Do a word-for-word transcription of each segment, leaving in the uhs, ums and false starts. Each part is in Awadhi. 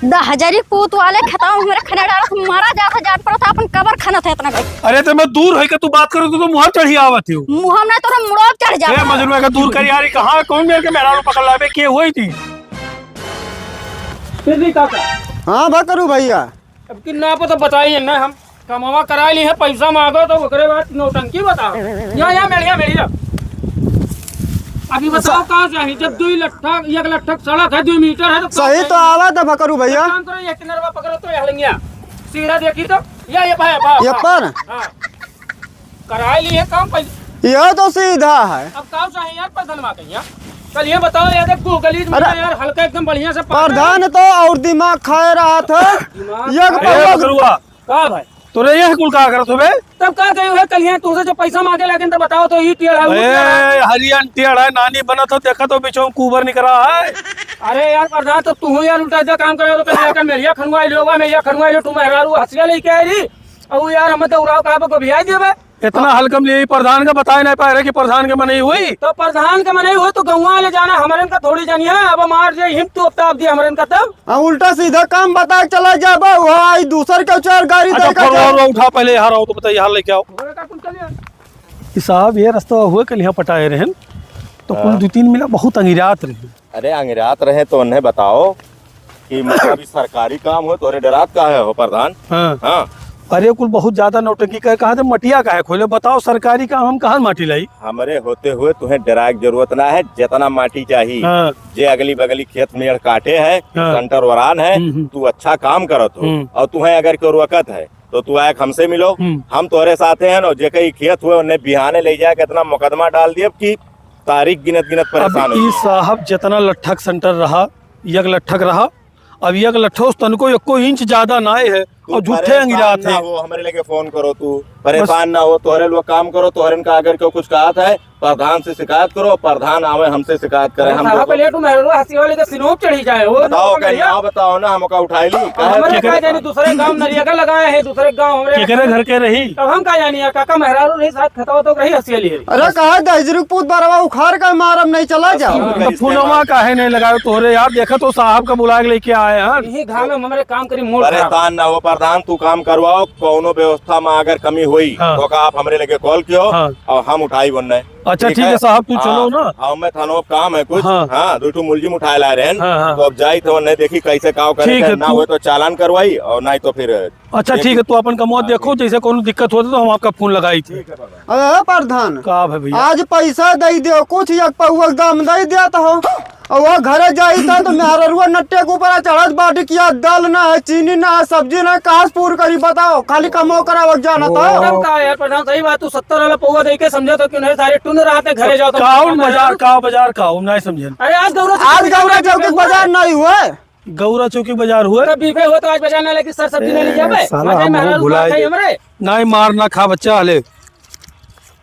दहजरी पूत वाले खेतवा में हमरे खने डालत, मारा जात है, जात पड़त है, अपन कबर खनत है इतना भाई। अरे तो मैं दूर है कि तू बात करो तो, तो मुँह चढ़ी आवत हो। मुँह में तोरा मुड़ो चढ़ जाता ए है। मजनू का दूर कर यार, कहाँ कौन मेरे के मेहरारू पकड़ लावे, के हुई थी? फिर भी काका। हाँ भकरू भैया। अब कि ना पता बताइए ना हम। कमवा कराइ ली है, पैसा माँगो तो ओकरे बाद नौटंकी बताओ। या, या, मेड़िया, मेड़िया। अभी बताओ सा- कहाँ चाही? जब दुइ लट्ठक, एक लट्ठक सड़क है, दुइ मीटर है तो कहाँ सही तो चाही? आवा था भकरू भैया। एक काम करो, ये किनारवा पकड़ो तो ये हलंगिया। सीधा देखी तो, या, ये भाई, भाई, ये भाई। पर? हाँ। कराइ ली है काम पैसा। यह तो सीधा है। अब का चाही यार प्रधानवा के यहाँ? चल ये बताओ यार, देख तू गलीज में अरे यार हल्का एकदम बढ़िया से पानी। प्रधान तो और दिमाग खाए रहा था। दिमाग एक खा- ए, पौवा बकरुआ। का भाई? तोरे यह कुल का करत हो बे? तब का कही है कल यहाँ तुमसे जो पैसा माँगे लगे तो बताओ तो ई टेढ़ है, वो टेढ़ है। ए, हरियन टेढ़ है, नानी बनत हो, देखा तो बीचों कुबर निकरा है। अरे यार प्रधान, तो तू यार उल्टा सीधा काम करे हो तो कल यहाँ का मेरिया खनवाई लो, मेरिया खनवाई लो, तू मेहरारू हंसिया लेके आई रही। अब यार हम तो उड़ाव कहाँ पे को भी आई देवे। इतना हल्कम लिए प्रधान का बताए नहीं पाए रहे कि प्रधान के मनई हुई। तो प्रधान के मनई हुई तो गौवा ले जाना हमरन का थोड़ी जानी है। अब मार जे हिम तू अब ताप दिया हमरन का तब। हाँ, उल्टा सीधा काम बता के चला जाबा, वहाँ आई दूसर के चार गाड़ी अच्छा, दे के फोन जा। और उठा पहले, यहाँ रहो तो बताइए, यहाँ लेके आओ। घोड़े का कुल चलिए। कि साहब, ये रास्ता हुए कल यहाँ पटाए रहन, तो कुल हाँ। दो तीन मिला बहुत अंगिरात रहे। अरे, अंगिरात रहे तो उन्हें बताओ कि मतलब अभी सरकारी काम हो, तोरे डरात का है हो प्रधान? हाँ। हाँ। अरे, कुल बहुत ज्यादा नौटंकी करे, कहाँ से मटिया का है खोले? बताओ, सरकारी काम हम कहाँ माटी लाई? हमरे होते हुए तुम्हें डराए की जरूरत ना है, जितना माटी चाहिए। हाँ। जे अगली बगली खेत में काटे है, हाँ। सेंटर वरान है, हम्म, हम्म। तू अच्छा काम करत हो, हम्म। और तुम्हें अगर कोई रोकत है, तो तू आए हमसे मिलो, हम्म। हम तोरे साथे हैं ना, जेके ई खेत हुए, उन्हें बिहाने ले जाए, कितना मुकदमा डाल दिए, अब की तारीख गिनत गिनत परेशान अब हो ई गए। साहब जितना लट्ठक सेंटर रहा, एक लट्ठक रहा, अब एक लट्ठो से तनको एको इंच ज्यादा ना आए है, तू और झूठे परेशान अंगिरात ना है। हो, हमरे लेके फोन करो तू, परेशान बस। ना हो, तोहरे लोग काम करो, तोहरे इनका अगर क्यों कुछ कहा था, प्रधान से शिकायत करो, प्रधान आवे हमसे शिकायत करे, अरे हम साहब, देखो। पहले तो मेहररुआ हंसी वाले के सिनोप चढ़ी जाए, वो बताओ, लोग का बढ़िया। नाम बताओ ना, हमका उठाई ली, अब काहे हमरे केकरे का जानी, दूसरे गांव नरिया का लगाए हैं, दूसरे गांव हमरे केकरे का घर के रही? तब हम का जानी यार, काका मेहरारू रही, साथ खतवा तो रही हंसी वाली है। अरे कहा दहिजरू पूत बरवा उखाड़ के मारब नहीं, चला जाओ। अब फोनवा काहे नहीं लगाए तोहरे यार, देखा तो साहब का बुला के लेके आए हैं। यही घाम में हमरे काम करी मोड़ खराब। परेशान ना हो प्रधान, तू काम करवाओ, कौनो व्यवस्था में अगर कमी होई हाँ। तो का आप हमरे लेके कॉल कियो हाँ। और हम उठाई बनने। अच्छा, ठीक ठीक है। है साहब, तू हाँ, चलो ना। हाँ, मैं थानों काम है कुछ। हाँ। हाँ, दो ठो मुलजिम उठाए ला रहे हैं। हाँ, हाँ। तो अब जाई तो नहीं देखी कैसे काव करे ठीक थे, है, ना तू हो तो चालान करवाई और नहीं तो फिर अच्छा, देख ठीक है, तू अपन कमवा हाँ, देखो, ठीक। जैसे कोनो दिक्कत होते तो हम आपका फोन लगाई थे। ठीक है बाबा। अरे प्रधान, का है भैया? आज पैसा दे दियो, कुछ एक पौवा के दाम दे दिया तो हो। और वो घरे जाई था तो मेहररुआ नट्टे के ऊपर चढ़त बाटी किया, दाल ना है, चीनी ना है, सब्जी ना है, कहाँ से पूर करी बताओ, खाली कमो करावक जाना था। ओ। तब का यार प्रधान, सही बात, तू सत्तर वाला पौवा दे के समझा तो क्यों नहीं, सारे टुन रहा थे घरे जाओ तो काउन बाजार, का बाजार, काउन नहीं समझे। अरे आज गौरा आज गौरा चौक के बाजार नहीं हुआ। गौरा चौकी बाजार हुए। तब बीफे हो तो आज बाजार ना लेके सर सब्जी ना ले ए, जाबे। साला आज हम मेहरारू भुलाए मार खाई गए। हमरे। नहीं, मार ना खा बच्चा, हले।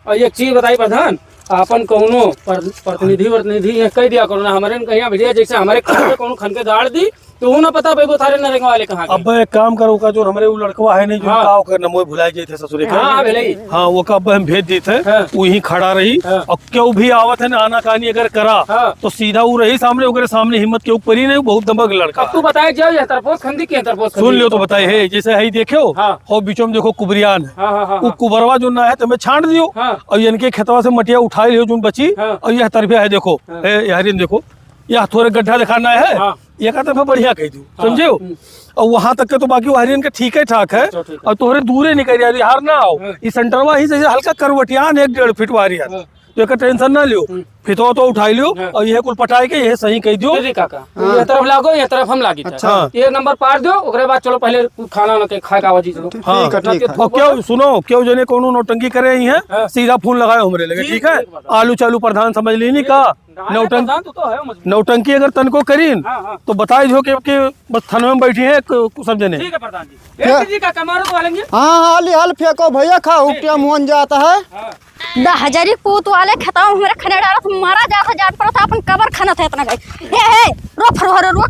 और एक चीज बताई प्रधान, आपन कौनो पर-, प्रतिनिधि वर्तिनिधि ये कह दिया करो ना, हमरे न कहिया भैया, जैसे हमरे खान के कौनो खन के गाड़ दी, तो वो ना पता पेबो थारे नरेंगा वाले कहाँ के। अब एक काम करो, का जो हमरे वो लड़कवा है नहीं, जो हाँ। का ओकर नमो भुलाए गए थे ससुरे के। हाँ, हाँ, भले ही। हाँ, वो का अब हम भेज देते हैं, हाँ। वो यहीं खड़ा रही। हाँ। और क्यों भी आवत है ना, आनाकानी अगर करा, हाँ। तो सीधा वो रही सामने, ओकरे सामने हिम्मत के ऊपर ही नहीं, बहुत दबंग लड़का अब तू है। बताए जाओ, ये तरफोस खंदी के तरफोस सुन खंदी। लियो तो बताए, हे, जैसे है ही देखे हो, हाँ। और बीचों में देखो कुबरियान है। हाँ, हाँ, हाँ, वो हाँ। कुबरवा जो ना है, तुम्हें छांट दियो। हाँ। और इनके खेतवा से मटिया उठा लियो, जो बची, हाँ। और यह तरफिया है, देखो, हाँ। ए, यारिन देखो, यह थोड़े गड्ढा दिखाना है, हाँ। ये का तरफा बढ़िया कह दू, हाँ। समझे हो? हम्म। और वहां तक के तो बाकी वारियन के ठीक है ठाक है, अच्छा, ठीक है। और तोहरे दूरे निकल जा रही, हार ना आओ। हाँ। इस सेंटरवा ही से हल्का करवटियान एक डेढ़ फीट वारियन। हाँ। तो एकर टेंशन ना लियो। हम्म। फितवा तो उठाई लियो हाँ। और यह कुल पटाए के यह सही कह दियो। दीदी काका, हाँ। यह तरफ लागो, यह तरफ हम लागी था। अच्छा। हाँ। ये नंबर पार दो, ओकरे बाद चलो पहले खाना ना के खा के आवा जी चलो। ठीक हाँ। है, ठीक है। और क्यों, सुनो, क्यों जने कोनो नौटंकी करे ही है, हाँ। सीधा फोन लगायो हमरे लगे, जी, ठीक है? ठीक है। आलू चालू प्रधान समझ ली नहीं का? ना, ना, नौटंक-, प्रधान तो, तो है मजबूत। नौटंकी अगर तनको करीन, हाँ, हाँ। तो बताई जो कि, कि बस थानवे में बैठी है, क-, सब जने। ठीक है प्रधान जी। क्या? एक जी का कमारो को आलेंगे। हाँ, हाँ, हाली हाल फेंको भैया, खा, ठीक, उपटिया ठीक। मुहन जाता है। हाँ। दहजरी पूत वाले खेतवा में हमरे खने डालत, मारा जात है, जात पड़त है, अपन कबर खनत है इतना गई। हे, हे, रोक, फरहरो, रोक।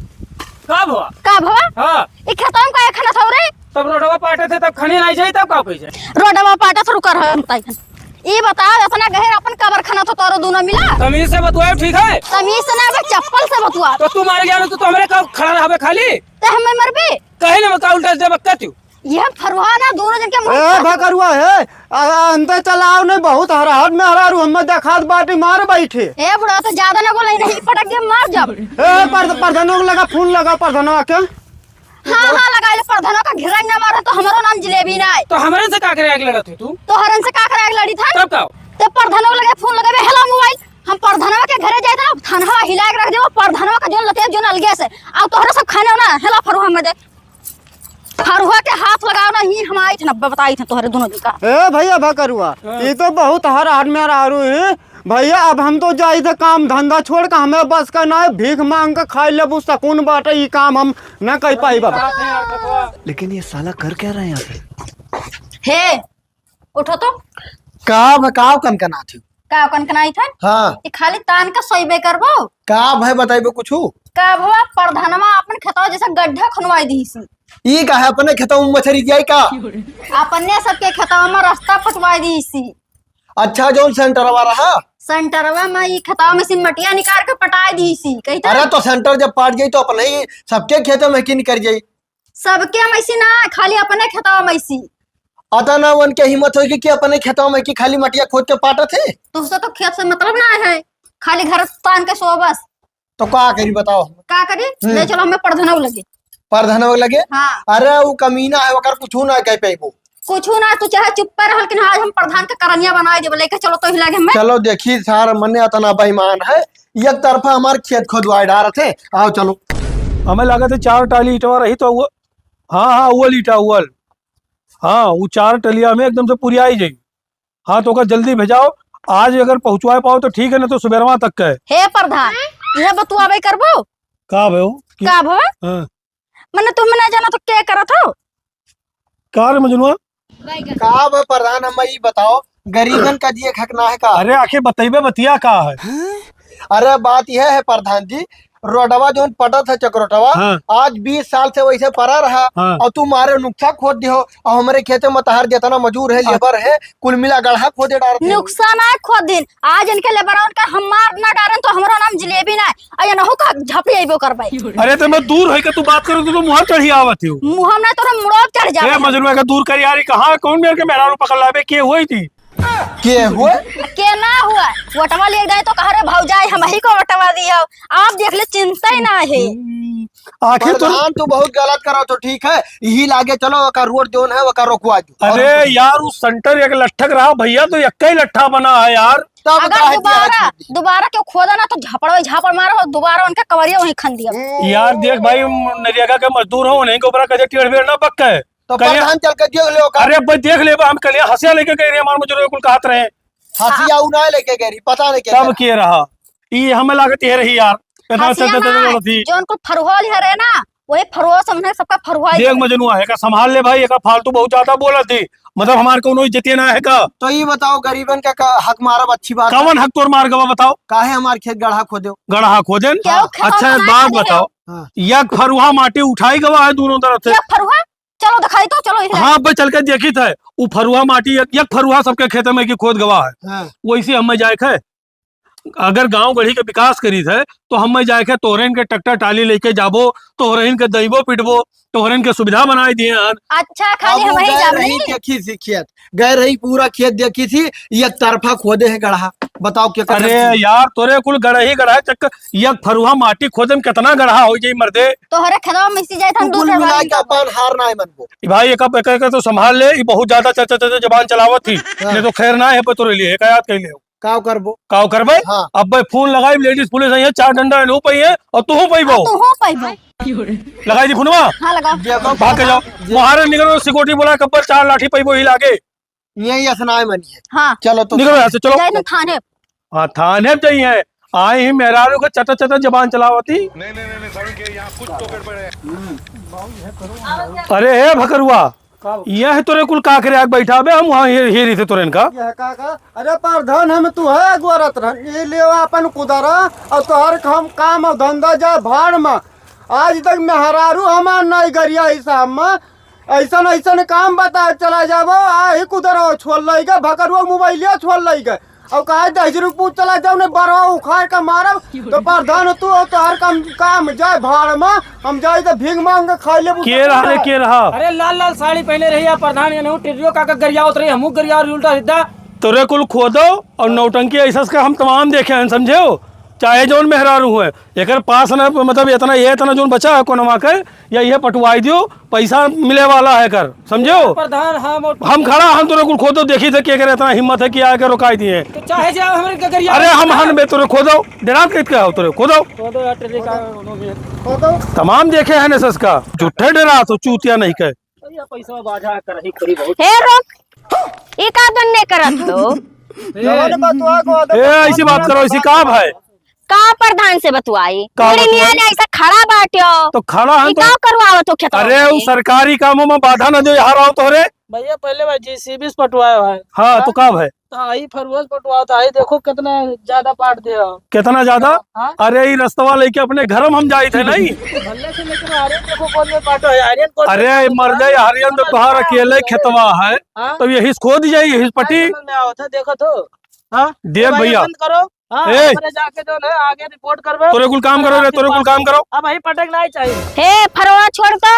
का भवा? का भवा? हाँ। ई खेतवा में काहे खनत हो रे? तब रोडवा पाटे थे, तब खने नहीं जाई, तब का कही जाए? रोडवा पाटे थे, रुका रहो, बताई। ई बताओ, इतना गहिर अपन कबर खनत हो तोरो दूनो मिला? तमीज से बतुआओ, ठीक है? तमीज से ना, बे चप्पल से बतुआ। तो तू मारे गया ना, तू तो हमरे का खड़ा रहबे खाली? त हमें मरबे? कहे ना, मैं का उल्टा सीधा बकत हूँ। ये फरुआ ना दोनों जन के मुंह ए, फट भकरुआ है, आ, आ, अंदर चलाओ नहीं, बहुत हराहट में हरारू, हमें देखात बाटी मार बैठे। ए बुढ़ा, तो ज्यादा ना बोले, नहीं पटक के मार जाब। ए, पर-, प्रधानों को लगा, फोन लगा प्रधानों के। हाँ, हाँ, लगा ले, प्रधानों का घिरंग ना मारे तो हमारो नाम जिलेबी ना है। तो हमरे से का करे आग लड़त है तू? तो हरन से का करे आग लड़ी था? तब का? ते प्रधानों लगे फोन लगे, "हेलो मोबाइल, हम प्रधानवा के घरे जाए थे ना, थानवा हिला के रख देबो, प्रधानवा का जोन लते जोन अलगे से, आ तोहरे सब खाने हो ना, हेला फरुआ में दे।" फरुआ के हाथ लगाओ ना, ही हम आई थे ना, बताई थे तोहरे दोनों जी का। ए भैया भकरुआ, हाँ। ये तो बहुत हर आदमी हरारू है। भैया, अब हम तो जाई थे काम धंधा छोड़ के, हमें बस का ना है, भीख मांग के खाई लेबू, सुकून बाटे, ई काम हम ना कर पाई बाबा। लेकिन ये साला कर क्या रहा है यहाँ पे? हे, उठो तो। का भ-, का कनकनात हो? का कनकनाई था? हाँ। ये खाली तान का सोइबे करबो? का भय बताइबो कुछु? का भवा, प्रधानमा अपन खेतवा जैसे गड्ढा खनवाई दी सी। ई का है, अपने खेतवा में मछरी जाई का? अपने सबके खेतवा में रास्ता फटवाई दी सी। अच्छा, जौन सेंटरवा रहा? सेंटरवा में ई खेतवा में से मटिया निकाल के पटाई दी सी, कही था? अरे, तो सेंटर जब पाट जाई तो अपने ही सबके खेतवा में की निकल जाई। सबके मैसी ना, खाली अपने खेतवा मैसी। अतना उनके हिम्मत होई कि, कि अपने खेतवा में की खाली मटिया खोद के पाटत है? तुमसे तो खेत से मतलब ना है, खाली घर तान के सो बस। तो का करी बताओ? का करी? हम्म। ले चलो हमें प्रधानव लगे। प्रधानव लगे? हाँ। अरे वो कमीना है, ओकर कुछ ना कह पाइबो। कुछ ना, तू चाहे चुप्पे रह, लेकिन आज हम प्रधान के करनिया बनाए देबे, लेके चलो तो ही लगे हमें। चलो देखी सार मने अतना बेईमान है, एक तरफा हमार खेत खोदवाए डारत है। आओ चलो। हमें लागत है चार टाली ईटवा रही तो वो हाँ, हाँ, उवल ईटा, उवल। हाँ, उ चार टलिया में एकदम से पुरियाई जाई। हाँ, तो ओका जल्दी भेजाओ। आज अगर पहुँचवाए पाओ तो ठीक है, ना तो सुबेरवा तक का है। हे प्रधान, यह बतुआबे करबो? का भयो? कि का भवा? हाँ। मने तुम ना जाना तो क्या करत हो? का रे मजनुआ? का बे प्रधान, हम ई बताओ, गरीबन का जिए के हक ना है का? अरे आखिर बतइबे बतिया का है? अरे बात यह है प्रधान जी, रोडवा जौन पटत है चकरोटवा, हाँ। आज बीस साल से वैसे पड़ा रहा, हाँ। और तू मारे नुक्सा खोद दिहो, और हमारे खेते में तहार जितना मजूर है, हाँ। लेबर है, कुल मिला गढ़ा खोदे डारत है। नुक्सा ना खोद दिन, आज इनके लेबरवन का हम मार ना डारन तो हमारा नाम जिलेबी ना है, और ये नहु का झपड़ी अइबो करबे। अरे तो मैं दूर है कि तू बात करो तो तू मुँह चढ़ी आवत हो। मुँह में तोरा मुड़ो चढ़ जावे। ए मजनुआ का दूर कर यार, ये कहाँ कौन मेरे के मेहरारू पकड़ लावे, के होई थी? के हुए? के ना हुआ? वोटवा ले गए तो कह रहे भौजाई हम ही को वोटवा दियो। आप देख ले, चिंता ही ना है। आखिर तो प्रधान तू बहुत गलत करो तो ठीक है, यही लागे चलो ओका रोड जोन है ओका रोकवा दो। अरे और यार उस सेंटर एक लट्ठक रहा भैया, तो एक ही लट्ठा बना है यार। तब अगर काहे दिया दोबारा, है? दोबारा क्यों खोदा ना तो झापड़ वही झापड़ मारो और दोबारा उनका कवरिया वहीं खन दिया। यार देख भाई, नरेगा के मजदूर हो, उन्हीं के ऊपर कदे टेढ़ बेढ़ ना पक्का है। तो कलिया प्रधान चल के देख ले ओका। अरे भाई देख ले, हम कलिया हंसिया लेके गए रहे, हमारे मजदूर कुल कहत रहे। हंसिया उ ना लेके गए रही, पता नहीं क्या तब करा। के रहा, ई हमें लागत ये रही यार। इतना हंसिया चलते चलते ना, चलत थी। जो उनको फरुआ लिया रहे ना, वही फरुआ से हमने सबका फरुआ ही देख दिया। मजनुआ है का, संभाल ले भाई, एका फालतू बहुत ज्यादा बोलत थी, मतलब हमार कोनो इज्जतिये ना है का। तो ये बताओ गरीबन का, का हक मारब, अच्छी बात है। कवन हक तोर मार गवा बताओ? काहे हमार खेत गढ़ा खोदे? गढ़ा खोदेन? क्या वो खेतवा अच्छा, में एक बात मार बताओ, हाँ। एक फरुहा माटी उठाई गवा है दोनों तरफ से। एक फरुहा? चलो दिखाई तो, चलो इधर। हाँ, अब चल के देखी थे, उ फरुहा माटी एक, एक फरुहा सबके खेत में की खोद गवा है। हाँ। वैसे हमें जाए थे, अगर गांव गढ़ी के विकास करी थे, तो हमें जाए थे, तोहरे इनके ट्रैक्टर टाली लेके जाबो, तोहरे इनके दइबो पिटबो, तोहरे इनके सुविधा बनाए दिए हन। अच्छा, खाली अब हम वो ही गए जाब रही नहीं। देखी सी खेत, गए रही पूरा खेत देखी सी, एक तरफा खोदे है गढ़ा। बताओ क्या कर अरे सकते हैं? यार, तोरे कुल गढ़ा ही गढ़ा है, चक्कर, एक फरुहा माटी खोदे में कितना गढ़ा हो जाई मर्दे। तोहरे खेतवा में से जाए तो हम कुल दूसरे मिला वाली के अपन हार ना है मनबो। ई भाई, एक, एक, एक तो संभाल ले, ई बहुत ज्यादा चर्चा, चर्चा जबान चलावत थी। हाँ। नहीं तो खैर ना है पर तोरे लिए, एक याद कर ले। काव करबो? काव करबे? हाँ। अब भाई फोन लगाई, लेडीज पुलिस आई है, चार डंडा लो पई है और तू हो पई हाँ, बो। तू हो पई बो। लगाई दी फोनवा? हाँ, लगा। देखो, भाग के जाओ। देखो। बाहर निकलो, सिक्योरिटी बोला, कब्बर चार लाठी पई बो ही लागे। यही असनाय मनी है। हाँ। चलो तो निकलो यहाँ से, चलो। जाए तो थाने। हाँ, थाने पे जाइए। आई ही मेहरारू के चटर चटर जबान चलावती। नहीं, नहीं, नहीं, नहीं, सारुण के यहाँ कुछ तो गड़बड़ है। अरे हे भकरुआ, का? यह तोरे कुल का करे आके बैठा बे, हम वहाँ हे-, हेरी थे तोरे इनका। यह का का? अरे प्रधान, हम तू है गोरत रहन, ये ले अपन कुदारा और तोहर हम काम और धंधा जा भाड़ में। आज तक मेहरारू हमार नहीं गरिया हिसाब में, ऐसन ऐसन काम बता चला जाबो, आ ही कुदरो छोड़ लइके, भकरुआ मोबाइलिया छोड़ लइके। और कहा दहिजरू पूत चला जाओ, नहीं बरवा उखाड़ के मारब। तो प्रधान तू हो, तो हर काम, काम जाए भाड़ में, हम जाए तो भीख मांग के खाई लेबू। के रहा रे, के रहा? अरे लाल लाल साड़ी पहने रही है प्रधान, ये नहीं टिड्डियो का, का गरियावत रही, हमू गरिया और उल्टा सीधा। तोरे कुल खोदो और नौटंकी ऐसा का हम तमाम देखे हैं, समझे हो? चाहे जौन मेहरारू हुए, एकर पास ना, मतलब, इतना, ये इतना जोन बचा है कोनवा के, या ये पटवाई दियो, पैसा मिले वाला है कर, समझो? प्रधान, हम और हम खड़ा, हम तोरे कुल खोदो, देखी थे कि अगर इतना हिम्मत है कि आके रुकाई दिए। तो चाहे जाओ, हमरे के गरिया। अरे, हम हन बे, तोरे खोदो, डरात कहित का हो, तोरे खोदो। खोदो यार, टेढ़े का, खोदो। तमाम देखे हैं नसस का, झूठे डरा तो चूतिया नहीं कहे। भैया, पैसा बाझा कर ही करी बहुत। हे रुक, ई का दन्ने करत हो? जवान बतवा को आदत ए, ऐसी बात करो, ऐसी का भाई? का प्रधान से बतुआई? का पूरे बतुआई? नियाले ऐसा खड़ा बाट्यो। तो खड़ा है ई तो का करवावत हो खेतवा अरे, में? उ सरकारी कामों में बाधा न दो, यहाँ रहो तोहरे। भैया, पहले भाई जेसीबी से पटवाया है। हाँ, तो का भाई? तो आई फरवस पटवाओ, तो आई देखो कितना ज्यादा पाट दे हो। कितना ज्यादा? हाँ? अरे, ई रस्तवा लेके अपने घर में हम जाई थे, नहीं? भले से लेकिन आर्यन देखो कौन में पाटो है, आर्यन कौन अरे, में पाटो है? मर जाए, आर्यन तो तोहार अकेले खेतवा है, हाँ? तो यही से खोद जाई, यही से पटी। समझ में आवत है, देखो तो। हाँ? देख भैया। बंद करो। हाँ, ए! हमरे जाके जो है आगे रिपोर्ट करबे। तोरे कुल काम करो रे, तोरे कुल काम करो। अब वही पटक नहीं चाहिए। हे, फरवा छोड़ तो,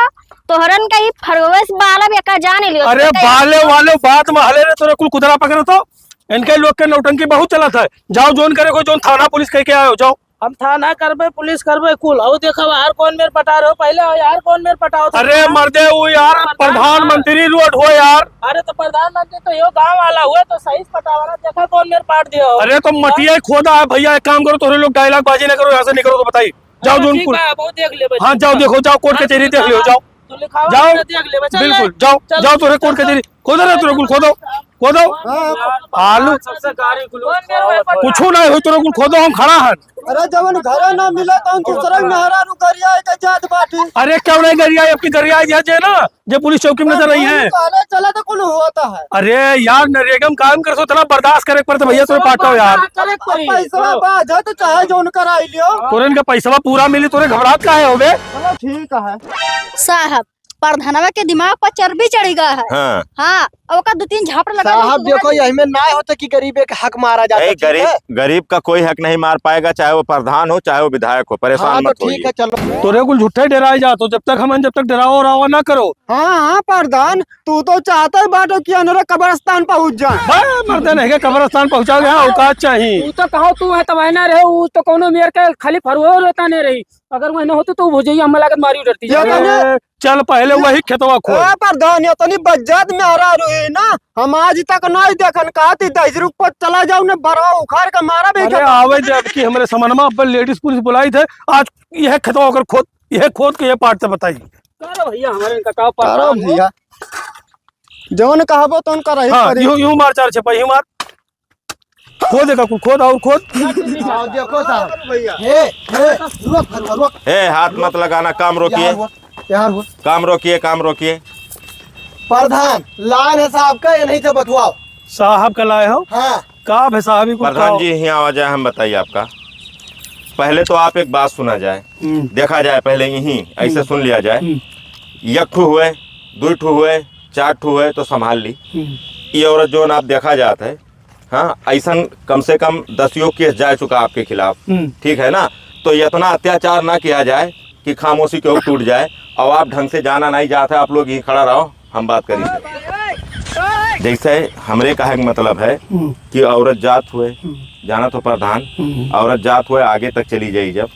तोहरन का ही फरवेस बालब एका जान लियो। अरे, बाले वाले बात में हले रे, तोरे कुल कुदरा पकड़ तो। इनके लोग के नौटंकी बहुत चलत है। जाओ, जोन करे को, जोन थाना पुलिस कह के आयो, जाओ। हम थाना करबे, पुलिस करबे, कुल। आओ देखो, यार कौन मेर पटा रहे हो, पहले आओ यार, कौन मेर पटाओ तो अरे यार। मर्दे, वो यार प्रधान प्रधानमंत्री रोड हो यार। अरे तो प्रधानमंत्री तो यो गांव वाला हुए, तो सही से पटावा ना, देखा कौन मेर पाट दिया हो। अरे तो मटिया ही खोदा है भैया, एक काम करो, तोहरे लोग डायलॉग बाजी ना करो, यहाँ से निकलो तो बताई। जाओ अच्छा, ठीक जोनपुर। बा, वो देख लेबे। हाँ, जाओ देखो, जाओ कोर्ट हाँ, कचहरी ठीक देख लियो, बा। जाओ। तू लिखावा जाओ। ना, देख लेबे, चल, बिल्कुल, चल, जाओ, चल, जाओ, तोहरे चल, कोर्ट चल, कचहरी। चल। खोदो रे, तोहरे कुल खोदो, खोदो। हाँ, आलू। सबसे गाड़ी गुलूकोज कुछो नहीं हो, तोहरे कुल खोदो, हम खड़ा हन। अरे जवन घरे ना मिले तो हम दूसरे मेहरारू गरिया के जात बाटी। अरे क्यों नहीं गरिया, आपकी गरिया दिया जे ना, जे पुलिस चौकी में नजर आई है। अरे चला तो कुल होता है। अरे यार, नरेगा में काम कर सो, इतना बर्दाश्त करे पड़ता भैया, तोरे पाटो यार। करे पड़ी। पैसा बाझा तो चाहे जोन कराई लियो। तोरे इनका पैसा पूरा मिली, तोरे घबरात काहे होबे? चलो ठीक है। साहब, प्रधानवा के दिमाग पर चर्बी चढ़ी गया है। हाँ। हाँ, अब ओका दो तीन झापड़ लगा साहब, दे, देखो, यही में ना होता कि गरीब एक हक मारा जाता, ए, ठीक गरीब, है? गरीब का कोई हक नहीं मार पाएगा, चाहे वो प्रधान हो, चाहे वो विधायक हो, परेशान हाँ, मत तो ठीक होइए। है, चलो। तोरे कुल झूठे डराए जात हो, जब तक हमन, जब तक डरावा उरावा ना करो। हाँ, हाँ, प्रधान, तू तो चाहता ही बाटो कि अनरे कब्रिस्तान पहुँच जाए। बे, मर्दे नहीं के कब्रिस्तान पहुँचा गया, औकात चाहिए। तू तो कहो तू है, तब है ना रहे, वो तो कोनो मेर के खाली फरुओ रहता नहीं रही। अगर वही ना होते तो वो भुजैया हमें लागत मारी उड़ती। ये तो ए, चल पहले वही खेतवा खोद। ए, प्रधान, इतनी बज्जत मेहरारू है ना, हम आज तक नहीं देखन। कहा थी दहिजरू पर चला जाओ, ने बरवा उखाड़ के मारा भी अरे खेतवा। आवे दे, अब की हमरे समनमा अब लेडीज पुलिस बुलाई थे, आज यह खेतवा ओकर खोद, यह खोद के ये पाट से बताई। करो भैया, हमारे इनका का पता करो हो? भैया, जौन कहबो तौन करही हाँ, पड़ी। यूं, यूं मार चार छपाई, यूं मार। खोद एका कुल, खोद और खोद। हाँ, देखो साहब। भैया। हे, हे, रुक, रुक, रुक। ए, हाथ मत लगाना, काम रोकिए। यार हुआ, यार हुआ। काम रोकिए, काम रोकिए। प्रधान, लाइन है साहब का, ये नहीं से बतवाओ। साहब का लाए हो? हाँ। का है साहब, ये कुल प्रधान का जी, यहाँ आ जाए, हम बताइए आपका। पहले तो आप एक बात सुना जाए, हम्म। देखा जाए, पहले यहीं ऐसे हम्म। सुन लिया जाए। हम्म। एक ठो हुए, दो ठो हुए, चार ठो हुए तो संभाल ली। हम्म। ये औरत जौन आप देखा जात है, हाँ, ऐसन कम से कम दसियो केस जा चुका आपके खिलाफ, हम्म। ठीक है ना? तो इतना अत्याचार ना किया जाए कि खामोशी के टूट जाए। और आप ढंग से जाना नहीं जात है, आप लोग यहीं खड़ा रहो, हम बात करी। जैसे हमरे कहे के मतलब है हम्म। कि औरत जात हुए, हम्म। जाना तो प्रधान, हम्म। औरत जात हुए आगे तक चली जाई जब,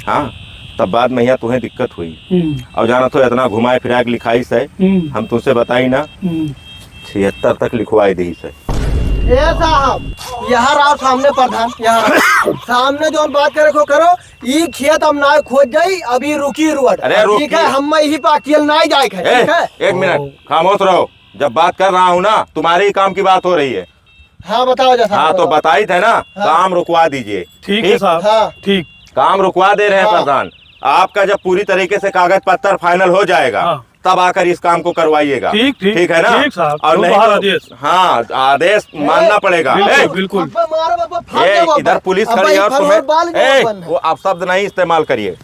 हाँ, तब बाद में यहाँ तुम्हें दिक्कत हुई। हम्म। और जाना तो इतना घुमाए फिरा के लिखाई से, हम्म। हम तुमसे बताई ना, हम्म। छिहत्तर तक लिखवाई दी से। ए साहब, यहाँ रहो सामने प्रधान, यहाँ रहो। सामने जौन बात करे को करो, ई खेत हम ना खोद जाई, अभी रुकी रोड। अरे ठीक है, रुकिए। हम यही पे अकेल ना जाए खाए, ए, ठीक है? एक मिनट, खामोश रहो। जब बात कर रहा हूँ ना, तुम्हारे ही काम की बात हो रही है। हाँ, बताओ जा साहब, हाँ, तो बताओ। बताई थे ना, हाँ। काम रुकवा दीजिए। ठीक है ठीक? साहब, हाँ। ठीक। काम रुकवा दे रहे हैं हाँ। प्रधान। आपका जब पूरी तरीके से कागज पत्तर फाइनल हो जाएगा, हाँ। तब आकर इस काम को करवाइएगा। ठीक, ठीक, ठीक है ना? ठीक साहब, और जो नहीं बाहर तो आदेश। हाँ, आदेश ए, मानना पड़ेगा। बिल्कुल, ए, बिल्कुल। अब्बा मारो, अब्बा फाड़ ए, दे, अब्बा। इधर पुलिस अब्बा खड़ी है ये और तुम्हें, फरमान बाल ए, नहीं बनना। वो आप शब्द नहीं इस्तेमाल करिए।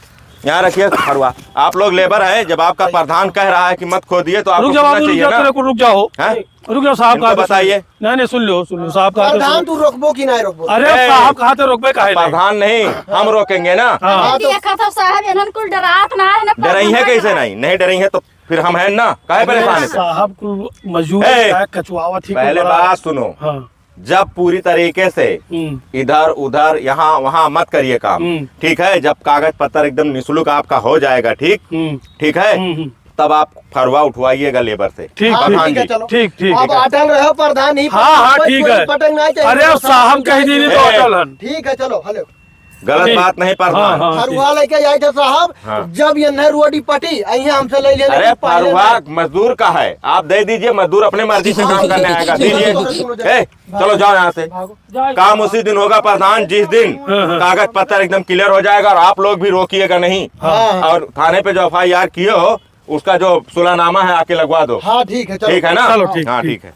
यहाँ रखिए फरुआ। आप लोग लेबर हैं, जब आपका प्रधान कह रहा है कि मत खोदिए तो आपको रुक जाओ, सुनना रुक चाहिए जाओ, ना। रुक जाओ। हैं? रुक जाओ साहब, इनको कहा तो सुन बताइए। लो। नहीं, नहीं, सुन लो, सुन लो, साहब कहा तो सुन प्रधान, लो। तू रोकबो कि नहीं रोकबो? अरे ए, साहब कहा तो रोकबे काहे नहीं? प्रधान नहीं, हम रोकेंगे ना। हाँ। हाँ, तो देखा था साहब, इन्हन कुल डरात ना है ना, डरई है प्रधान कैसे ना। नहीं? नहीं डरई है तो फिर हम हैं ना, काहे परेशान है? साहब कुल मजदूर ए, का कचुआवत ही कुल पहले बड़ा बात सुनो। हाँ। जब पूरी तरीके से हम्म। इधर उधर यहाँ वहाँ मत करिए काम, हम्म। ठीक है? जब कागज पत्तर एकदम निशुल्क आपका हो जाएगा, ठीक? हम्म। ठीक है? हम्म, हम्म। तब आप फरुआ उठवाइएगा लेबर से। ठीक, हाँ, प्रधान ठीक है, जी। चलो। ठीक, ठीक। अब अटल रहो प्रधान ही, हाँ, हाँ, कोई ठीक है। पटक ना चाहिए। अरे, अब साहब कह दीनी तो ए। अटल हन। ठीक है, चलो, हेलो। गलत ठीक। बात नहीं, प्रधान। हाँ, हाँ, फरुआ ठीक। लेके जाए थे साहब, हाँ। जब ये नहर रोडी पटी, अइहे हमसे ले लेने अरे, के पहले फरुआ में। मजदूर का है, आप दे दीजिए, मजदूर अपने मर्जी से काम करने आएगा, दीजिए। सुनो, सुनो, ए, चलो जाओ यहाँ से। भागो। काम उसी दिन होगा प्रधान, जिस दिन हाँ, हाँ। कागज पत्तर एकदम clear हो जाएगा और आप लोग भी रोकिएगा नहीं। हाँ। और थाने पे जो F I R किए हो, उसका जो सुलहनामा है आके लगवा दो। हाँ, ठीक है, चलो। ठीक है ना? चलो, ठीक, हाँ, ठीक। ठीक है।